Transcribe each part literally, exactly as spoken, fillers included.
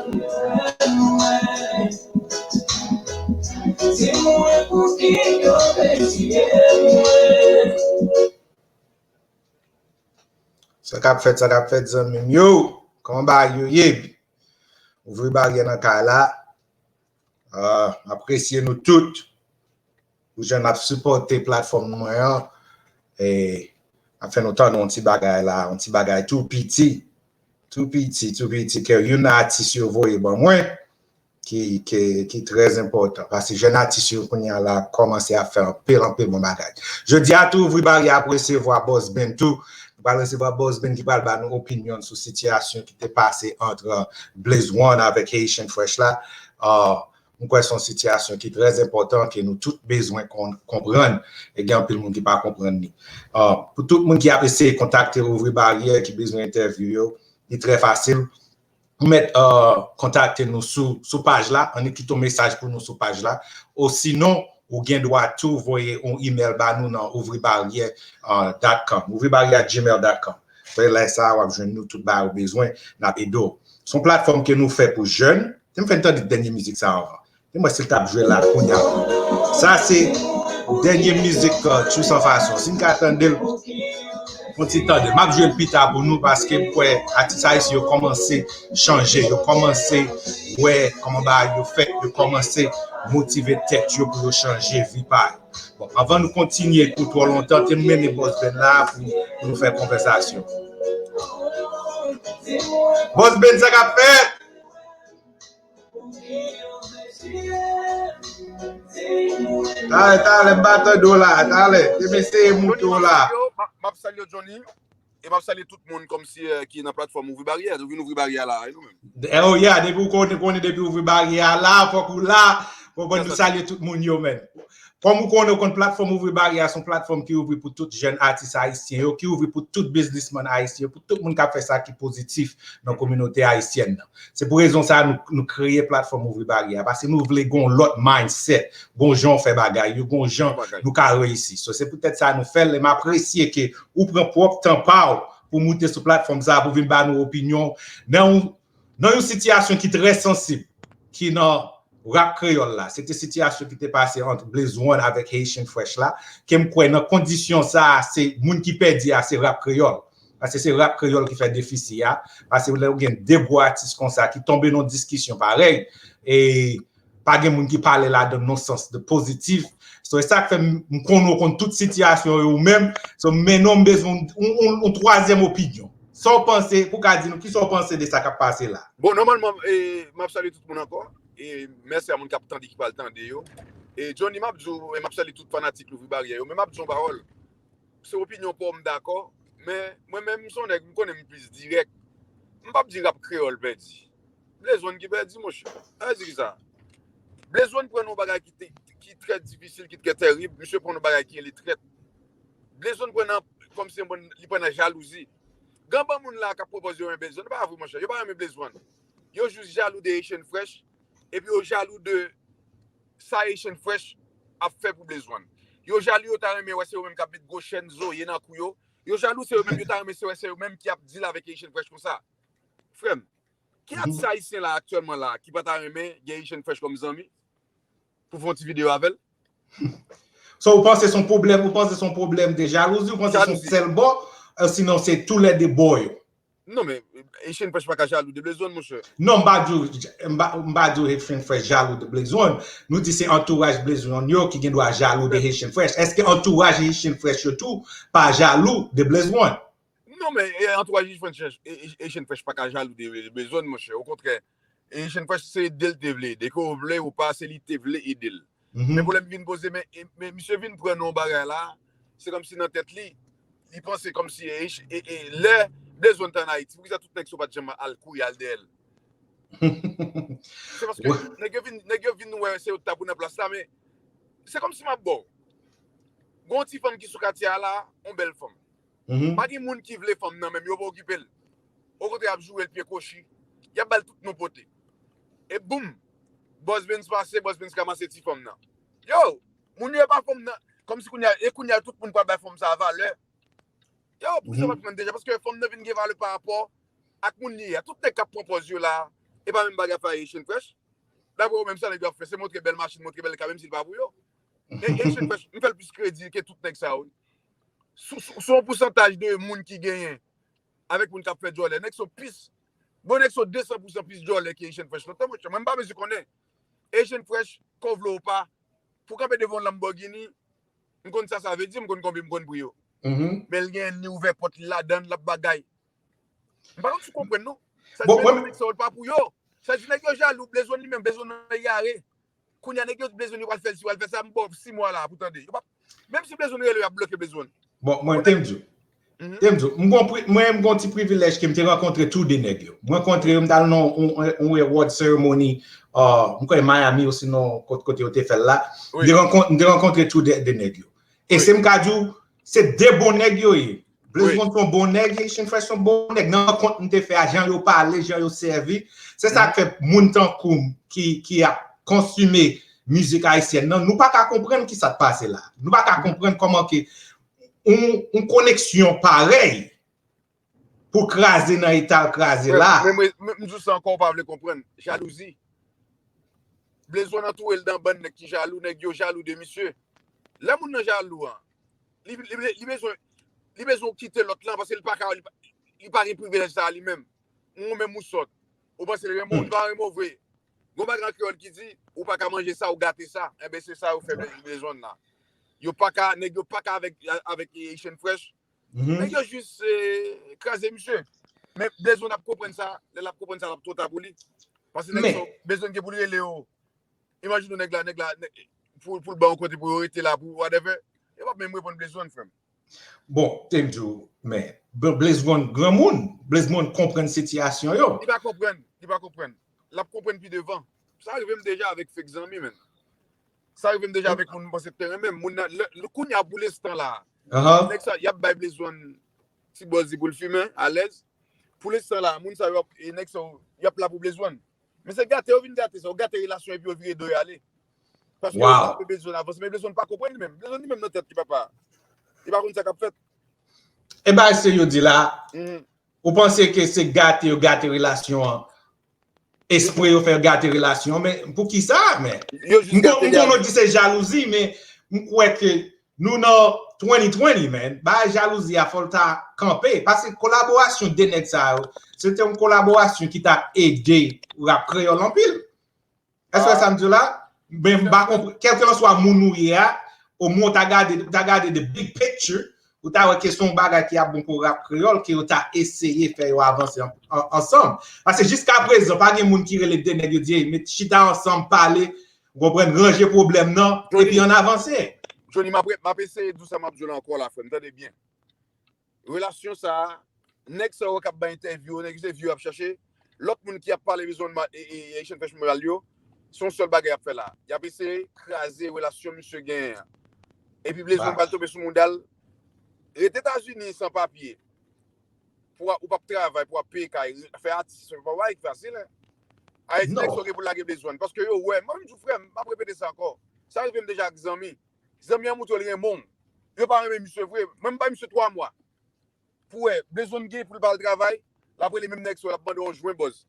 Sa k ap fèt, sa k ap fèt, zanmi m yo? Kòman bagay yo ye? Ouvri baryè nan kay la. Ah, m apresye nou tout. Pou jan n ap sipòte platfòm mwen an. E ap fè nou tande yon ti bagay la, yon ti bagay tou piti. Tou piti, tou piti, ke youn nan atis yo voye ban mwen, ki, ki, ki trè enpòtan. Paske jèn atis yo kounye a la kòmanse ap fè anpil, anpil bon bagay. Jodi a tou, Ouvri Baryè ap resevwa Boss Ben tou. Nou pral resevwa Boss Ben ki pral ba nou opinyon sou sitiyasyon ki te pase ant, uh, Blaze One avèk Haitian Fresh la. Uh, m kwè se yon sitiyasyon ki trè enpòtan, ke nou tout bezwen kon-, konprann, e gen anpil moun ki pa konprann li. Uh, pou tout moun ki ap eseye kontakte Ouvri Baryè, ki bezwen entèvyou yo, li trè fasil. Ou mèt, uh, kontakte nou sou, sou paj la, annik kite yon mesaj pou nou sou paj la. Osinon, ou gen dwa tou voye yon email ba nou nan ouvribaryè, uh, dot com, ouvribaryè at gmail dot com. Apre lè sa a, w ap jwenn nou tout bagay ou bezwen, n ap ede w. Se yon platfòm ke nou fè pou jèn. Te m fè n tande dènye mizik sa a anvan. Te m wè si l t ap jwe la kounye a. Sa se dènye mizik, uh, Tchou San Fason. Si n ka tande l, yon ti tande. M ap jwe l pita pou nou paske m kwè atis ayisyen yo kòmanse chanje, yo kòmanse wè kòman bagay yo fèt, yo kòmanse motive tèt yo pou yo chanje vi pa yo. Bon, anvan nou kontinye pou twò lontan, te m mennen Boss Ben la pou, pou nou fè konvèsasyon. Boss Ben, sa k ap fèt? Talè, talè, m pa tande w la, talè. Te m eseye moute w la. M ap, m ap salye w, Johnny. E m ap salye tout moun kòmsi, eh, ki nan platfòm Ouvri Baryè. Nou vin ouvri baryè la, wi, nou menm. Eh, oh, yeah, depi w konnen, konnen depi Ouvri Baryè a la, fòk ou la. Konprann, nou salye tout moun yo, men. Kòm ou konnen, ou konn platfòm Ouvri Baryè a, se yon platfòm ki ouvri pou tout jèn atis ayisyen yo, ki ouvri pou tout biznismann ayisyen yo, pou tout moun k ap fè sa ki pozitif nan kominote ayisyèn nan. Se pou rezon sa a nou, nou kreye platfòm Ouvri Baryè a, paske nou vle gen yon lòt mindset, gen yon jan w fè bagay yo, gen yon jan nou ka reyisi. So, se poutèt sa nou fè l, e m apresye ke ou pran pwòp tan pa w pou moute sou platfòm sa a, pou vin ba nou opinyon nan yon, nan yon sitiyasyon ki trè sansib, ki nan rap kreyòl la. Se te sitiyasyon ki te pase ant Blaze One avèk Haitian Fresh la, ke m kwè nan kondisyon sa a, se moun ki pèdi a, se rap kreyòl. Paske se rap kreyòl ki fè defisi a. Paske lè ou gen de gwo atis konsa ki tonbe nan diskisyon parèy, e pa gen moun ki pale ladan nan sans de pozitif. So, e sa k fè m, m konnen w konn tout sitiyasyon yo ou menm. So, men non, m bezwen yon, yon, yon twazyèm opinyon. Sa w panse, pou w ka di nou, kisa w panse de sa k ap pase la? Bon, nòmalman, e, m ap salye tout moun ankò. E mèsi a moun k ap tande, ki pral tande yo. E Johnny, m ap di w, e m ap salye tout fanatik Louvri Baryè yo, men m ap di w yon pawòl. Se opinyon pa w m dakò, men mwen menm, m se yon nèg, m konnen m plis dirèk. M p ap di rap kreyòl pèdi. Blaze One ki pèdi, monchè. Sa vle di kisa? Blaze One pran nan yon bagay ki te, ki trè difisil, ki trè tèrib. Misye pran nan yon bagay ki rele trèt. Blaze One pran nan, kòmsi yon bon, li pran nan jalouzi. Gen anpil moun la k ap pwopòze yo renmen Blaze One. Pa vre, monchè. Yo pa renmen Blaze One. Yo jis jalou de Haitian Fresh. Epi yo jalou de sa Haitian Fresh ap fè pou Blaze One. Yo jalou, yo ta renmen wè se yo menm k ap met gwo chèn zoye nan kou yo. Yo jalou, se yo menm, yo ta renmen se wè se yo menm ki ap deal avèk Haitian Fresh konsa. Frè m, ki atis ayisyen la aktyèlman la ki pa ta renmen gen Haitian Fresh kòm zanmi pou fè yon ti videyo avè l? So, ou panse se yon pwoblèm, ou panse se yon pwoblèm de jalouzi, ou panse se yon sèl bò, eh, sinon se toulède bò yo? Non, men Haitian Fresh pa ka jalou de Blaze One, monchè. Non, m pa di w, m pa, m pa di w Haitian Fresh jalou de Blaze One. Nou di se antouraj Blaze One yo ki gen dwa jalou de Haitian Fresh. Èske antouraj Haitian Fresh yo tou pa jalou de Blaze One? Non, men, e, antouraj Haitian Fresh, e, e, Haitian Fresh pa ka jalou de, de Blaze One, monchè. Okontrè, Haitian Fresh se ede l te vle ede. Ke w vle ou pa, se li te vle ede l. Men pwoblèm vin poze, men, e, men misye vin pran nan yon bagay la, se kòmsi nan tèt li, li panse kòmsi, e, e, e, lè Blaze One te ann Ayiti, poukisa tout nèg sa yo pa t janm al kouri al dèyè l? Se paske nèg yo vin, nèg yo vin wè se yo t ta pou nan plas la, men se kòmsi m ap ba w. Gon ti fanm ki sou katye a la, yon bèl fanm. Pa gen moun ki vle fanm nan, menm yo pa okipe l. Okontrè, y ap joure l pye kwochi. Y ap ba l tout non pote. E boum! Boss Benz pase, Boss Benz ranmase ti fanm nan. Yo! Moun yo e pa fanm nan. Kòmsi kounye a, e kounye a tout moun pral bay fanm sa a valè. Yo, poukisa w pa t konn deja? Paske fanm nan vin gen valè pa rapò ak moun li ye a. Tout nèg k ap pran pòz yo la, E pa menm bagay ap fè Haitian Fresh. Daprè ou menm sa nèg yo ap fè, se montre bèl machin, montre bèl kay, menm si l pa pou yo. E Haitian Fresh, m fè l plis kredi ke tout nèg sa yo. Sou, sou, sou yon pousantaj de moun ki genyen avèk moun k ap fè djòlè, nèg se plis, bon, nèg se de san pousan plis djòlè ke Haitian Fresh lontan, monchè. Mwen, m pa bezwen konnen. Haitian Fresh, ke w vle ou pa, pou kanpe devan yon Lamborghini, m konn sa sa vle di, m konn konbyen m konn pri yo. Men l gen, li ouvè pòt li ladan l, l ap bagay. M pa konn si w konprann, non. Sa di, bon, mwen, nèg sa yo, l pa pou yo. Sa di, nèg yo jalou, Blaze One li menm, Blaze One nan egare. Kounye a, nèg yo, Blaze One, yo pral fè l, si yo pral fè sa, m ba w sis mwa la pou tande. Yo pa, menm si Blaze One rele, y ap bloke Blaze One. Bon, mwen, te m di w. Te m di w, m gon pri-, mwen, m gon ti privilèj ke m te rankontre tou de nèg yo. Mwen rankontre yo, m t al nan yon, yon, yon award ceremony, uh, m kwè Miami, osinon kot, kote yo te fè l la. M te rankon-, m te rankontre tou de, de nèg yo. E se m ka di w, se de bon nèg yo ye. Blaze One se yon bon nèg, Haitian Fresh se yon bon nèg. Nan rankont m te fè a, jan yo pale, jan yo sèvi, se sa k fè moun tankou m ki, ki ap konsime mizik ayisyèn nan, nou pa ka konprann ki sa k pase la. Nou pa ka konprann kòman ke yon, yon koneksyon parèy pou kraze nan eta l kraze la. Men, men, men, m di w sa ankò, ou pa vle konprann. Jalouzi. Blaze One antoure l dan bann nèg ki jalou, nèg yo jalou de misye. Lè moun nan jalou an, li, li, li bezwen, li bezwen kite lòt lan, paske li pa ka, li pa, li pa gen privilèj sa a li menm. Ou menm ou sòt. Ou panse l renmen w, li pa renmen w vre. Gon bagay an kreyòl ki di, ou pa ka manje sa, ou gate sa. Enben, se sa yo fè Blaze One la. Yo pa ka, nèg yo pa ka avèk, avèk Haitian Fresh. Nèg yo jis, eh, kraze misye. Men Blaze One ap konprann sa, lè l ap konprann sa, l ap twò ta pou li. Paske nèg sa, Blaze One gen pou l rele yo. Imajine w nèg la, nèg la, nèg, pou, pou l ba yon kote pou yo rete la, pou whatever. Yo p ap menm reponn Blaze One, frè m. Bon, te m di w, men, Bl-, Blaze One granmoun, Blaze One konprann sitiyasyon yo. Li pa konprann, li pa konprann. L ap konprann pi devan. Sa rive m deja avèk fake zanmi, men. Sa rive m deja avèk moun m panse te renmen m. Moun nan, lè, lè, kounye a pou lenstan la, nèg sa, y ap bay Blaze One ti bòz li pou l fimen, alèz. Pou lenstan la, moun sa yo ap, e nèg sa yo, y ap la pou Blaze One. Men se gate yo vin gate sa, yo gate relasyon epi yo vire do yo ale. Paske yo pa vle Blaze One avanse, men Blaze One pa konprann li menm. Blaze One li menm nan tèt li, papa. Li pa konn sa k ap fèt. E bagay serye w di la, ou panse ke se gate yo gate relasyon an? Espre yo fè gate relasyon, men poukisa, men? M konn, m konn nou di se jalouzi, men m kwè ke nou nan twenty twenty, man. Bagay jalouzi a, fò l ta kanpe. Paske kolaborasyon de nèg sa yo, se te yon kolaborasyon ki ta ede rap kreyòl anpil. Èske w wè sa m di w la? Men m pa konprann, kèlkelanswa moun ou ye a, omwen w ta gade, w ta gade the big picture, ou ta wè ke se yon bagay ki ap bon pou rap kreyòl, ke yo ta eseye fè yo avanse an-, an-, ansanm. Paske jiska prezan, pa gen moun ki rele de nèg yo di, "Ey, met chita ansanm, pale, w konprann, ranje pwoblèm nan, epi ann avanse." Johnny, m ap re-, m ap eseye di w sa m ap di w la ankò la, frè m, tande byen. Relasyon sa a, nèg sa yo k ap bay entèvyou yo, nèg yo se vi yo y ap chache. Lòt moun ki ap pale bezwen ma-, e, e, e, Haitian Fresh Montréal yo, se yon sèl bagay y ap fè la. Y ap eseye kraze relasyon misye genyen an. Epi Blaze One pral tonbe sou mouda l. Rete Etazini san papye. Pou w, ou p ap travay, pou w ap peye kay, fè atis, se pa bagay ki fasil, en. Ayiti, nèg sa yo gen pou lage Blaze One. Paske yo wè, mwen menm di w, frè m, m ap repete sa ankò. Sa rive m deja ak zanmi. Zanmi an montre l renmen w. Yo pa renmen misye vre. Mwen, m bay misye twa mwa. Pou wè, Blaze One gen pou l pa al travay, l ap rele menm nèg sa yo, l ap mande w jwenn bòz.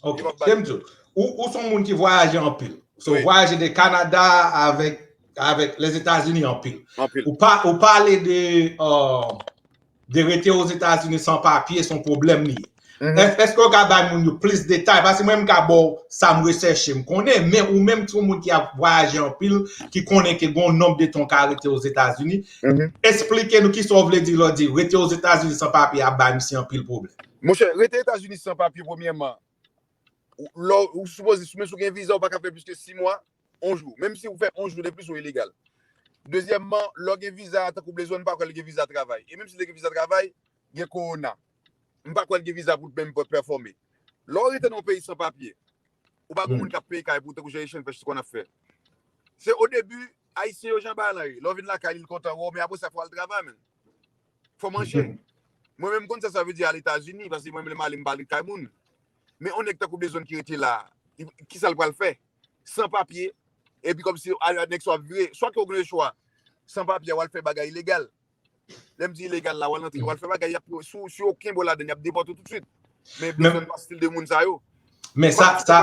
Ok, te m di w, ou, ou se yon moun ki vwayaje anpil. So, ou vwayaje de Kanada avèk, avèk Lèzetazini anpil. Ou pa, ou pale de, euh, de rete Ozetazini san papye, se yon pwoblèm li ye. Èske, èske w ka bay moun yo plis detay? Paske mwen, m ka ba w sa m resèche, m konnen, men ou menm, se yon moun ki ap vwayaje anpil, ki konnen ke gen yon nonb de tan w ka rete Ozetazini. Esplike nou kisa w vle di lè w di rete Ozetazini san papye ap bay misye anpil pwoblèm. Monchè, rete Etazini san papye, premyèman, ou, lè w, ou sipoze, si w gen viza, ou pa ka fè plis ke sis mwa, yon jou. Menm si w fè yon jou de plis, ou ilegal. Dezyèmman, lè w gen viza, tankou Blaze One, m pa kwè l gen viza travay. E menm si l te gen viza travay, gen kowona. M pa kwè l gen viza pou l menm pèfòme. Lè w rete nan yon peyi san papye, ou pa gen moun k ap peye kay pou w, tankou jan Haitian Fresh te konn ap fè. Se o debi, Ayisyen yo jan bagay lan ye. Lè w vin lakay li, l kontan wè w, men apre sa, fò w al travay, menn. Fò w manje. Mwen menm, m konn sa sa vle di al Etazini, paske mwen menm, lè m ale, m pa al kay moun. Men yon nèg tankou Blaze One ki rete la, li, kisa l pral fè? San papye, epi kòmsi, a, nèg sa w ap vire, swa ke w gen lechwa, san papye, w al fè bagay ilegal. Lè m di ilegal la, w al antre, w al fè bagay, y ap, si w, si w kenbe w ladann, y ap depòte w toutswit. Men Blaze One pa stil de moun sa yo. Men sa, sa,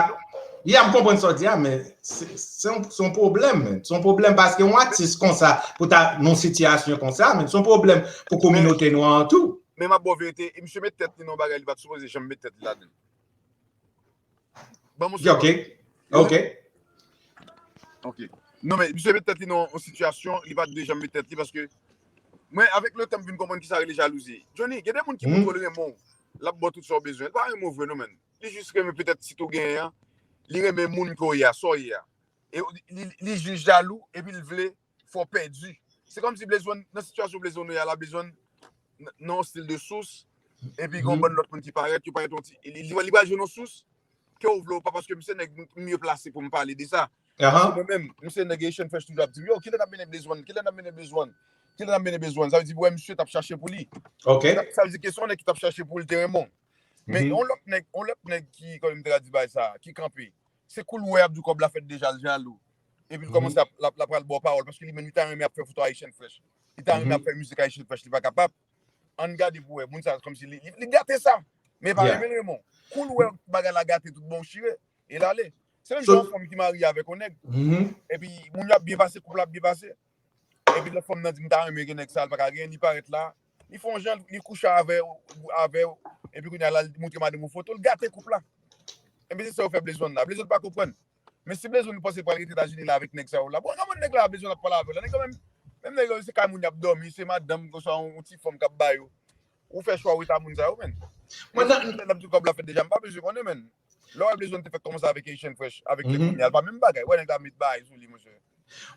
ya, m konprann sa w di a, men se se yon, se yon pwoblèm, men. Se yon pwoblèm paske yon atis konsa, pou ta nan yon sitiyasyon konsa, men se yon pwoblèm pou kominote nou an tou. Men m ap ba w verite, e misye met tèt li nan yon bagay li pa t sipoze janm met tèt li ladan. Ban m yon Ok, segond. ok. Ok. Non, men misye met tèt li nan yon sitiyasyon, li pa t dwe janm met tèt li paske mwen, avèk letan, m vin konprann kisa rele jalouzi. Johnny, gen de moun ki Mhm. montre w li renmen w, l ap ba w tout sa w bezwen. Li pa renmen w vre, non, men. Li jis renmen petèt tit ou genyen an, li renmen moun ke w ye a, sa w ye a. E li, li, li jis jalou, epi l vle fè w pèdi. Se kòmsi Blaze One, nan sitiyasyon Blaze One nou ye a la, Blaze One n- nan yon stil de sous, epi gen yon Mhm. bann lòt moun ki parèt, yo parèt yon ti, li, li, li pral jwenn yon sous, ke w vle ou pa, paske m se nèg m- mye plase pou m pale de sa. Ahan. Mwen menm, m se nèg Haitian Fresh toujou ap di m, yo, kilè n ap mennen Blaze One, kilè n ap mennen Blaze One, kilè n ap mennen Blaze One. Sa vle di, wè, misye t ap chache pou li. Ok. Sa, sa vle di ke se yon nèg ki t ap chache pou li te renmen w. Men Mhm. yon lòt nèg, yon lòt nèg ki, kòm m te ka di bay sa, ki kanpe. Se koul wè ap di kòb la fèt deja, l jalou. Epi l Mhm. kòmanse ap, l ap, l ap pral ba w pawòl, paske li menm, li ta renmen ap fè foto Haitian Fresh. Li ta renmen Mhm. ap fè mizik Haitian Fresh, li pa kapab. Ann gade pou wè, moun sa kòmsi li, li, li gate sa. Men pa Yeah. renmen renmen w. Koul wè bagay la gate tout bon chire, e l ale. Se menm So- jan yon fanm ki marye avèk yon nèg. Mhm. Epi moun yo ap byen pase, koup la ap byen pase. Epi lòt fanm nan di, "M ta renmen gen nèg sa, l pa ka gen, li parèt la." Li fè yon jan, li kouche avè w, avè w. Epi kounye a la, li montre madanm ou foto, l gate koup la. Epi se sa yo fè Blaze One la. Blaze One pa konprann. Men si Blaze One panse pral rete Etazini la avèk nèg sa yo la. Bon, nan moun nèg la, Blaze One ap pale avè w la. Nèg yo menm, menm nèg yo, se kay moun y ap dòmi, se madanm, oswa yon, yon ti fanm k ap ba yo. Ou fè chwa ou rete a moun sa yo, men. Mwen nan- Lè n ap di kòb la fèt deja, m pa bezwen konnen, men. Lè w wè Blaze One te fèk kòmanse avèk Haitian Fresh, avèk Mhm. Tecnonia, l pa menm bagay. Wè nèg la met bagay sou li, monchè.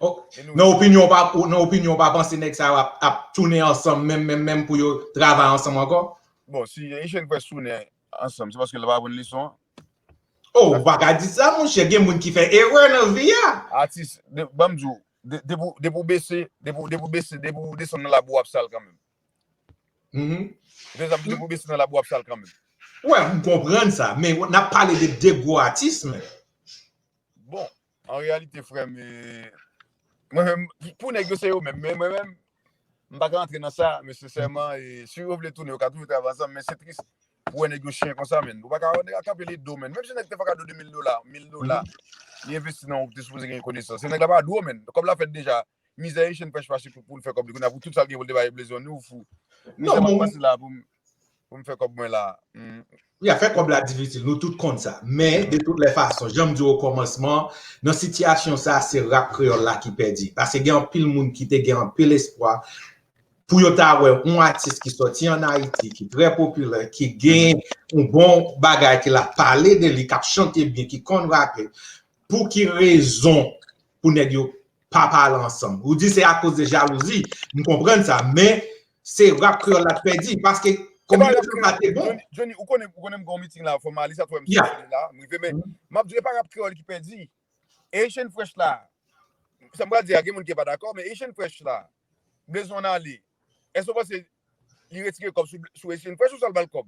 Oh, E nou- nan opinyon w pa, ou- nan opinyon w pa panse nèg sa yo ap, ap tounen ansanm, menm, menm, menm pou yo travay ansanm ankò? Bon, si Haitian Fresh tounen ansanm, se paske l pa aprann leson an. Oh, ou pa ka di sa, monchè. Gen moun ki fè erè nan vi a. Atis, de- ban m di w, de- depi w- depi w bese, depi w- depi w bese, depi w desann nan labou w ap sal kanmenm. Mhm. Depi w bese nan labou w ap sal kanmenm. Wè, m konprann sa, men n ap pale de de gwo atis, men. Bon, an reyalite, frè m, e, mwen menm, pou nèg yo se yo menm, men mwen menm, m pa ka antre nan sa, men sensèman, e, si yo vle tounen, yo ka toujou travay ansanm, men se tris pou wè nèg yo chen konsa, men. Ou pa ka wè nèg la kanpe le do, men. Menm si nèg te fè kado de mil dola, mil dola, li envesti nan ou, te sipoze gen konesans. Se nèg la pa dwe, men. Kòb la fèt deja, mizè Haitian Fresh pase pou, pou l fè kòb li. Kounye a pou tout sa l gen pou l te bay Blaze One, ou fou. Non, Mizè m ap men- pase la pou m, pou m fè kòb mwen la. Hmm. Ya, fè kòb la difisil, nou tout konn sa. Men, de tout lè fason, jan m di w okòmansman, nan sitiyasyon sa, se rap kreyòl la ki pèdi. Paske gen anpil moun ki te gen anpil espwa pou yo ta wè yon atis ki sòti ann Ayiti, ki trè popilè, ki gen yon bon bagay, ke l ap pale de li, k ap chante byen, ki konn rape. Pou ki rezon pou nèg yo pa pale ansanm? Ou di se akoz de jalouzi, m konprann sa, men se rap kreyòl la k pèdi, paske konbinezon sa te bon. Johnny, Johnny, ou konnen, ou konnen m gen yon miting la, fò m ale, sa t fè m Yeah. soti la, m rive, men m ap di w, e pa rap kreyòl ki pèdi. Haitian Fresh la, sa m pral di a, gen moun ki pa dakò, men Haitian Fresh la, Blaze One ale. Èske w panse li retire kòb sou, sou Haitian Fresh ou sa l ba l kòb?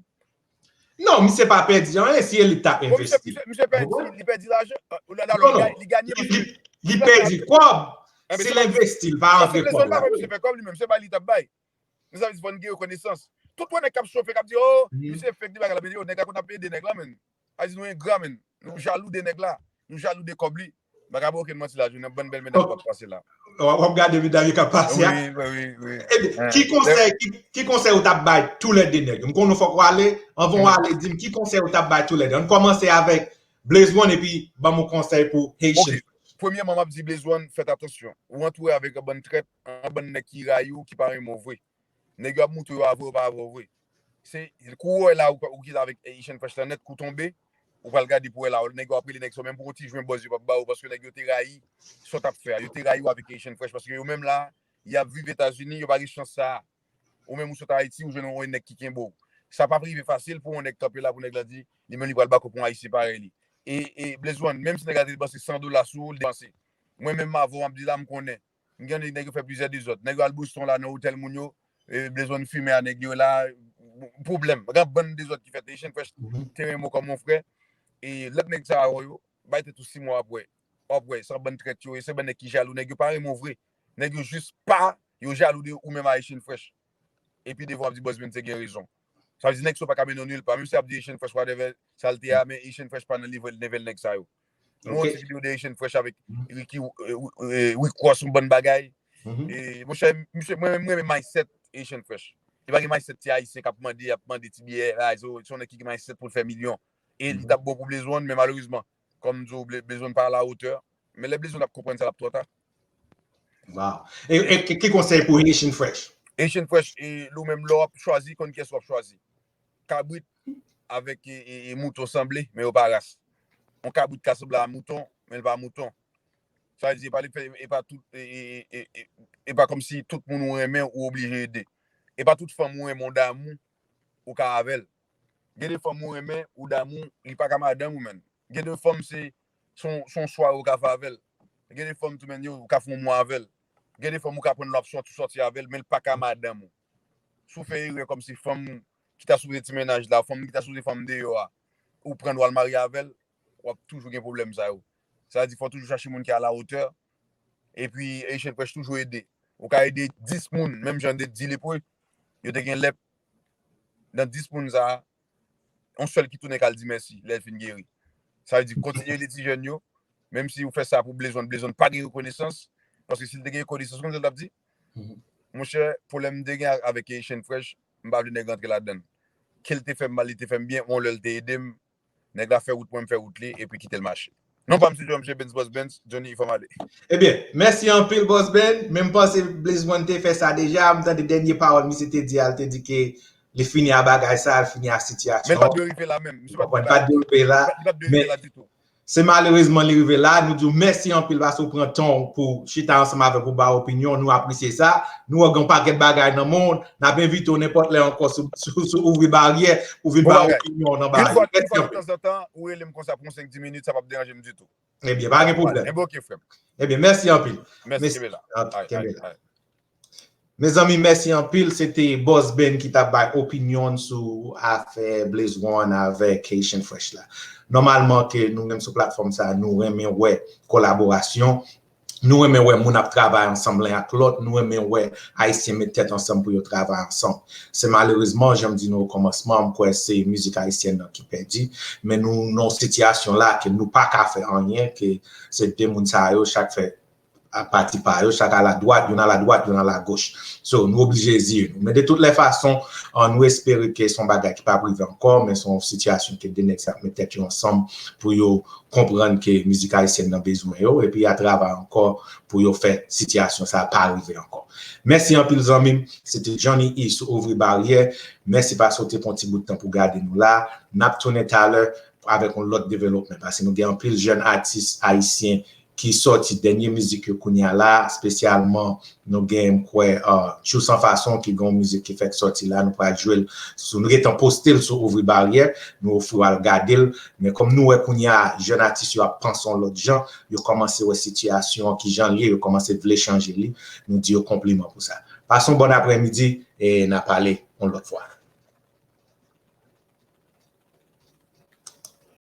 Non, misye pa pèdi anyen si elit t ap Bon, misye, envesti. misye, misye pèdi lajan. Misye pèdi lajan. Ou la, la, Non, li, non. ga- li ganye Li, paske li, li pèdi kòb si l envesti, l pa Paske rantre Blaze kòb One pa la. fè misye fè kòb li menm, se pa li t ap bay. Men sa vle di fò n gen rekonesans. Tout wè nèg k ap chofe, k ap di, oh, Mhm. misye fèk li bagay la, men yo, nèg la konn ap ede nèg la, men. A di nou engra, men. Nou jalou de nèg la. Nou jalou de kòb li. M pa ka ba okenn manti la, Johnny, yon bann bèl medam k ap pase la. W ap gade medam yo k ap pase a. Wi, wi, wi, wi. Ebyen, ki konsèy, ki, ki konsèy ou t ap bay toulède nèg? M konnen fòk w ale, anvan w ale, di m ki konsèy ou t ap bay toulède. Ann kòmanse avèk Blaze One epi ban m yon konsèy pou Haitian. Ok. Premyèman, m ap di Blaze One, fèt atansyon. Ou antoure avèk yon bann trèt, yon bann nèg ki rayi w, ki pa renmen w vre. Nèg yo ap moutre yo avè w, pa avè w vre. Se kou w wè la, ou, ou kite avèk Haitian Fresh la nèt, kou tonbe, ou pral gade pou wè la, nèg yo ap rele nèg sa, menm pou yon ti jwen buzz yo p ap ba ou, paske nèg yo te rayi sa w t ap fè a, yo te rayi w avèk Haitian Fresh, paske yo menm la, y ap viv Etazini, yo pa gen chans sa a. Ou menm ou sot Ayiti, ou jwenn yon nèg ki kenbe w. Sa p ap rive fasil pou yon nèg kanpe la, pou nèg la di, li menm li pral bako pou yon Ayisyen parèy li. E, e Blaze One, menm si nèg la te depanse san dola sou ou, li depanse. Mwen menm avè w, m ap di la, m konnen. M gen nèg yo fè plizyè dezòd. Nèg yo al Boston la nan otèl moun yo, e, Blaze One fimen a nèg yo la, pwoblèm. Gen bann dezòd ki fèt. Haitian Fresh te renmen w kòm yon frè. E lòt nèg sa yo, bay tèt ou sis mwa apre. Apre, se yon bann trèt yo ye, se bann nèg ki jalou, nèg yo pa renmen w vre. Nèg yo jis pa, yo jalou de ou menm Haitian Fresh. Epi devan w ap di Buzz Bunny te gen rezon. Sa vle di nèg sa yo pa ka mennen w nil pa. Menm si y ap di Asian Fresh whatever, sa l te a, men Asian Fresh pa nan level, level nèg sa yo. Nou wè yon ti videyo de Asian Fresh avèk Ricky, eh, eh, Rick Ross, yon bann bagay. E, monchè, misye, mwen menm, mwen renmen mindset Asian Fresh. Li pa gen mindset ti Ayisyen k ap mande, ap mande ti biyè, bagay sa yo, se yon nèg ki gen mindset pou l fè milyon. E li t ap bon pou Blaze One, men malerezman, kòm m di w, Bla-, Blaze One pa a la hauteur. Men lè Blaze One ap konprann sa, l ap twò ta. Wow. E, e ki, ki konsèy pou Haitian Fresh? Haitian Fresh, e, ou menm lè w ap chwazi, konn kiyès w ap chwazi. Kabrit avèk e, e, e mouton sanble, men yo pa ras. Yon kabrit ka sanble a mouton, men l pa mouton. Sa vle di, e pa li fè, e pa tout, e, e, e, e, e pa kòmsi tout moun ou renmen ou oblije ede. E pa tout fanm ou renmen ou damou ou ka avè l. Gen de fanm ou renmen ou damou, li pa ka madanm ou menm. Gen de fanm se, se yon, se yon sware ou ka fè avè l. Gen de fanm tou menm yo, ou ka fè yon mwa avè l. Gen de fanm ou ka pran l ap sòti, ou sòti avè l, men l pa ka madanm ou. Si w fè erè kòmsi fanm ki ta sipoze ti mennaj la, fanm ki ta sipoze fanm deyò a, ou pran l w al marye avè l, w ap toujou gen pwoblèm sa yo. Sa vle di fò w toujou chache moun ki a la hauteur. Epi Haitian Fresh toujou ede. Ou ka ede dis moun, menm jan de di lepre, yo te gen lè nan dis moun sa a, yon sèl ki tounen k al di mèsi lè l fin geri. Sa vle di kontinye ede ti jèn yo, menm si ou fè sa pou Blaze One, Blaze One pa gen rekonesans, paske si l te gen rekonesans, konn sa l t ap di? Monchè, pwoblèm m te gen avèk Haitian Fresh, m pa vle nèg rantre ladan l. Ke l te fè m mal, li te fè m byen, yon lè l te ede m, nèg la fè wout mwen, m fè wout li, epi kite l mache. Non pa m se Johnny Benz, Boss Benz, Johnny, fò m ale. Ebyen, mèsi anpil, Boss Ben. Men m panse Blaze One te fè sa deja. M tande dènye pawòl misye te di a, l te di ke li fini a bagay sa, li fini a sitiyasyon. Men l pa t dwe rive la menm. Misye pa t dwe rive la. Li pa t dwe rive la ditou. Se malerezman li rive la. Nou di w mèsi anpil paske w pran tan w pou chita ansanm avè w pou ba w opinyon. Nou apresye sa. Nou wè gen yon pakèt bagay nan men w. N ap envite w nenpòt lè ankò sou, sou, sou Ouvri Baryè pou vin ba w opinyon w nan bagay. Yon fwa, yon fwa de tanzantan, ou rele m konsa pou yon senk dis minit, sa p ap deranje m ditou. Ebyen, pa gen pwoblèm. Ebyen, oke, frè m. Ebyen, mèsi anpil. Mèsi, kenbe la. Kenbe la. Mezanmi, mèsi anpil. Se te Boss Ben ki t ap bay opinyon l sou afè Blaze One avèk Haitian Fresh la. Nòmalman, ke nou menm sou platfòm sa, nou renmen wè kolaborasyon. Nou renmen wè moun ap travay ansanm len ak lòt. Nou renmen wè Ayisyen met tèt ansanm pou yo travay ansanm. Se malerezman, jan m di nou okòmansman, m kwè se mizik ayisyèn nan ki pèdi. Men nou nan yon sitiyasyon la ke nou pa ka fè anyen, ke se de moun sa yo, chak fè a pati pa yo, chak al adwat, youn al adwat, youn al agoch. So, nou oblije reziye nou. Men de tout lè fason, an, nou espere ke se yon bagay ki p ap rive ankò, men se yon sitiyasyon ke de nèg sa ap met tèt yo ansanm pou yo konprann ke mizik ayisyèn nan bezwen yo, epi y a travay ankò pou yo fè sitiyasyon sa pa rive ankò. Mèsi anpil zanmi m, se te Johnny E sou Ouvri Baryè. Mèsi paske w te pran ti bout tan pou gade nou la. N ap tounen talè avèk yon lòt development, paske nou gen anpil jèn atis ayisyen ki sòti dènye mizik yo kounye a la, espesyalman nou gen, m kwè, uh, Tchou San Fason ki gen yon mizik ki fèk sòti la, nou pral jwe l sou, nou gentan poste l sou Ouvri Baryè, nou ofri w al gade l, men kòm nou wè kounye a jèn atis yo ap panse yon lòt jan, yo kòmanse wè sitiyasyon an kijan l ye, yo kòmanse vle chanje li, nou di yo konpliman pou sa. Pase yon bòn aprèmidi e n a pale yon lòt fwa.